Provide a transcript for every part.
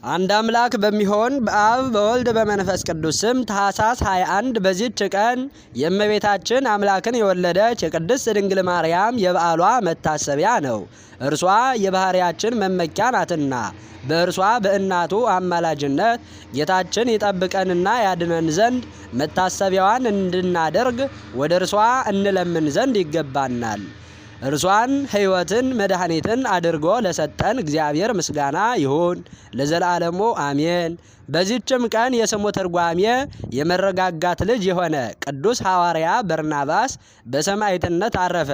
አንድ አምላክ በሚሆን በአብ በወልድ በመንፈስ ቅዱስ ስም ታኅሳስ 21 በዚህች ቀን የእመቤታችን አምላክን የወለደች የቅድስት ድንግል ማርያም የበዓሏ መታሰቢያ ነው። እርሷ የባሕርያችን መመኪያ ናትና በእርሷ በእናቱ አማላጅነት ጌታችን ይጠብቀንና ያድነን ዘንድ መታሰቢያዋን እንድናደርግ ወደ እርሷ እንለምን ዘንድ ይገባናል። እርሷን ሕይወትን መድኃኒትን አድርጎ ለሰጠን እግዚአብሔር ምስጋና ይሁን ለዘላለሙ አሜን። በዚህችም ቀን የስሙ ትርጓሜ የመረጋጋት ልጅ የሆነ ቅዱስ ሐዋርያ በርናባስ በሰማዕትነት አረፈ።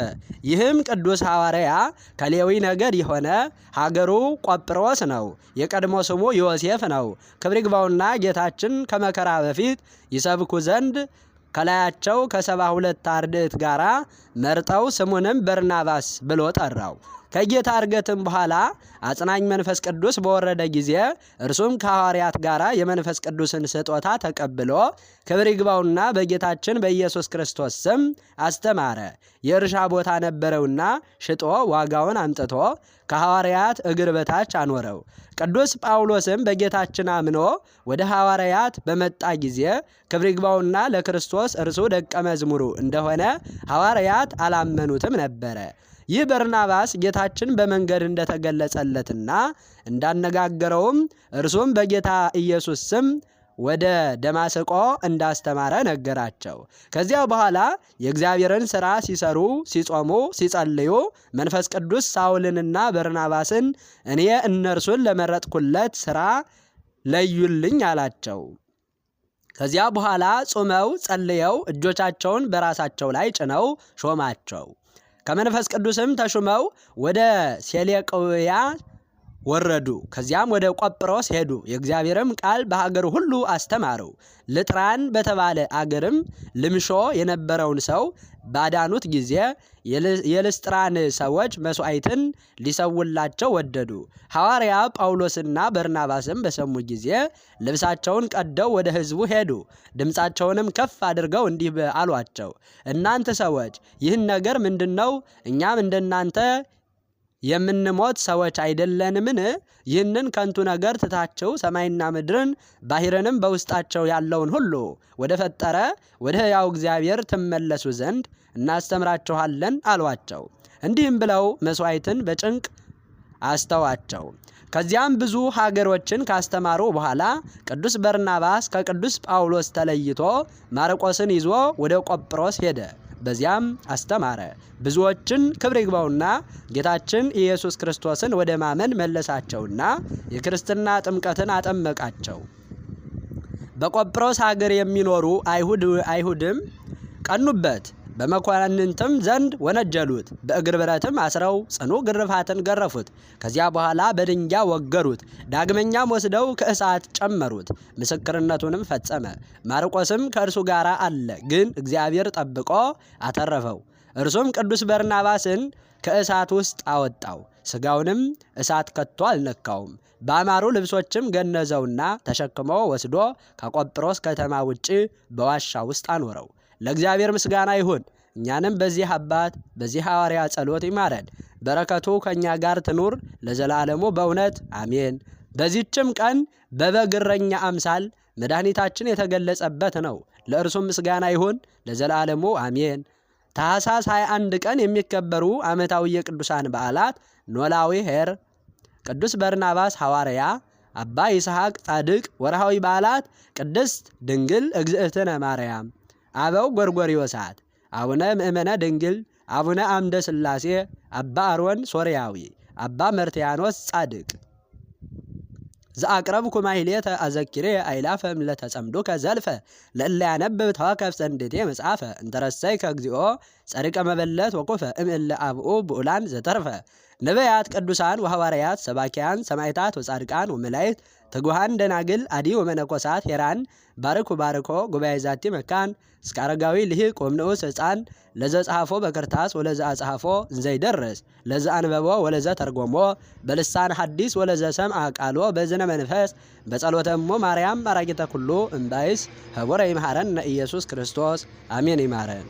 ይህም ቅዱስ ሐዋርያ ከሌዊ ነገድ የሆነ ሀገሩ ቆጵሮስ ነው። የቀድሞ ስሙ ዮሴፍ ነው። ክብር ይግባውና ጌታችን ከመከራ በፊት ይሰብኩ ዘንድ ከላያቸው ከ72 አርድእት ጋር መርጠው ስሙንም በርናባስ ብሎ ጠራው። ከጌታ ዕርገትም በኋላ አጽናኝ መንፈስ ቅዱስ በወረደ ጊዜ እርሱም ከሐዋርያት ጋር የመንፈስ ቅዱስን ስጦታ ተቀብሎ ክብር ይግባውና በጌታችን በኢየሱስ ክርስቶስ ስም አስተማረ። የእርሻ ቦታ ነበረውና ሽጦ ዋጋውን አምጥቶ ከሐዋርያት እግር በታች አኖረው። ቅዱስ ጳውሎስም በጌታችን አምኖ ወደ ሐዋርያት በመጣ ጊዜ ክብር ይግባውና ለክርስቶስ እርሱ ደቀ መዝሙሩ እንደሆነ ሐዋርያት አላመኑትም ነበረ። ይህ በርናባስ ጌታችን በመንገድ እንደተገለጸለትና እንዳነጋገረውም እርሱም በጌታ ኢየሱስ ስም ወደ ደማስቆ እንዳስተማረ ነገራቸው። ከዚያ በኋላ የእግዚአብሔርን ሥራ ሲሰሩ፣ ሲጾሙ፣ ሲጸልዩ መንፈስ ቅዱስ ሳውልንና በርናባስን እኔ እነርሱን ለመረጥኩለት ሥራ ለዩልኝ አላቸው። ከዚያ በኋላ ጾመው ጸልየው እጆቻቸውን በራሳቸው ላይ ጭነው ሾማቸው። ከመንፈስ ቅዱስም ተሹመው ወደ ሴሌቅያ ወረዱ። ከዚያም ወደ ቆጵሮስ ሄዱ። የእግዚአብሔርም ቃል በሀገሩ ሁሉ አስተማሩ። ልጥራን በተባለ አገርም ልምሾ የነበረውን ሰው ባዳኑት ጊዜ የልስጥራን ሰዎች መሥዋዕትን ሊሰውላቸው ወደዱ። ሐዋርያ ጳውሎስና በርናባስም በሰሙ ጊዜ ልብሳቸውን ቀደው ወደ ሕዝቡ ሄዱ። ድምፃቸውንም ከፍ አድርገው እንዲህ አሏቸው፣ እናንተ ሰዎች ይህን ነገር ምንድን ነው? እኛም እንደናንተ የምንሞት ሰዎች አይደለንምን? ይህንን ከንቱ ነገር ትታችሁ ሰማይና ምድርን ባሕርንም በውስጣቸው ያለውን ሁሉ ወደ ፈጠረ ወደ ሕያው እግዚአብሔር ትመለሱ ዘንድ እናስተምራችኋለን አሏቸው። እንዲህም ብለው መሥዋዕትን በጭንቅ አስተዋቸው። ከዚያም ብዙ ሀገሮችን ካስተማሩ በኋላ ቅዱስ በርናባስ ከቅዱስ ጳውሎስ ተለይቶ ማርቆስን ይዞ ወደ ቆጵሮስ ሄደ። በዚያም አስተማረ። ብዙዎችን ክብር ይግባውና ጌታችን ኢየሱስ ክርስቶስን ወደ ማመን መለሳቸውና የክርስትና ጥምቀትን አጠመቃቸው። በቆጵሮስ ሀገር የሚኖሩ አይሁድም ቀኑበት፣ በመኳንንትም ዘንድ ወነጀሉት። በእግር ብረትም አስረው ጽኑ ግርፋትን ገረፉት። ከዚያ በኋላ በድንጋይ ወገሩት። ዳግመኛም ወስደው ከእሳት ጨመሩት። ምስክርነቱንም ፈጸመ። ማርቆስም ከእርሱ ጋር አለ፣ ግን እግዚአብሔር ጠብቆ አተረፈው። እርሱም ቅዱስ በርናባስን ከእሳት ውስጥ አወጣው። ስጋውንም እሳት ከቶ አልነካውም። በአማሩ ልብሶችም ገነዘውና ተሸክሞ ወስዶ ከቆጵሮስ ከተማ ውጭ በዋሻ ውስጥ አኖረው። ለእግዚአብሔር ምስጋና ይሁን። እኛንም በዚህ አባት በዚህ ሐዋርያ ጸሎት ይማረን፣ በረከቱ ከእኛ ጋር ትኑር ለዘላለሙ በእውነት አሜን። በዚህችም ቀን በበግ እረኛ አምሳል መድኃኒታችን የተገለጸበት ነው። ለእርሱም ምስጋና ይሁን ለዘላለሙ አሜን። ታኅሳስ 21 ቀን የሚከበሩ ዓመታዊ የቅዱሳን በዓላት ኖላዊ ኄር፣ ቅዱስ በርናባስ ሐዋርያ፣ አባ ይስሐቅ ጻድቅ። ወርሃዊ በዓላት ቅድስት ድንግል እግዝእትነ ማርያም፣ አበው ጎርጎርዮሳት፣ አቡነ ምእመነ ድንግል፣ አቡነ አምደ ሥላሴ፣ አባ አሮን ሶርያዊ፣ አባ መርትያኖስ ጻድቅ። ዘአቅረብኩ ማሕሌተ አዘኪሬ አእላፈ እምለተጸምዱከ ዘልፈ ለእለ ያነብብ ተወከፍ ዘንዴቴ መጽሐፈ እንተረሰይከ እግዚኦ ጸሪቀ መበለት ወቁፈ እምእለ አብኡ ብኡላን ዘተርፈ ነቢያት፣ ቅዱሳን ወሐዋርያት፣ ሰባኪያን ሰማዕታት ወጻድቃን ወመላእክት፣ ትጉሃን ደናግል፣ አዲ ወመነኮሳት ሄራን፣ ባርኩ ባርኮ ጉባኤ ዛቲ መካን እስከ አረጋዊ ልሂቅ ወምንዑስ ሕፃን ለዘ ጸሐፎ በክርታስ ወለዘ አጽሐፎ እንዘይደርስ ለዘ አንበቦ ወለዘ ተርጎሞ በልሳን ሐዲስ ወለዘ ሰምዐ ቃሎ በዝነ መንፈስ በጸሎተ እሙ ማርያም አራቂተ ኩሉ እምባይስ ህቡረ ይምሐረነ ኢየሱስ ክርስቶስ አሜን። ይማረን።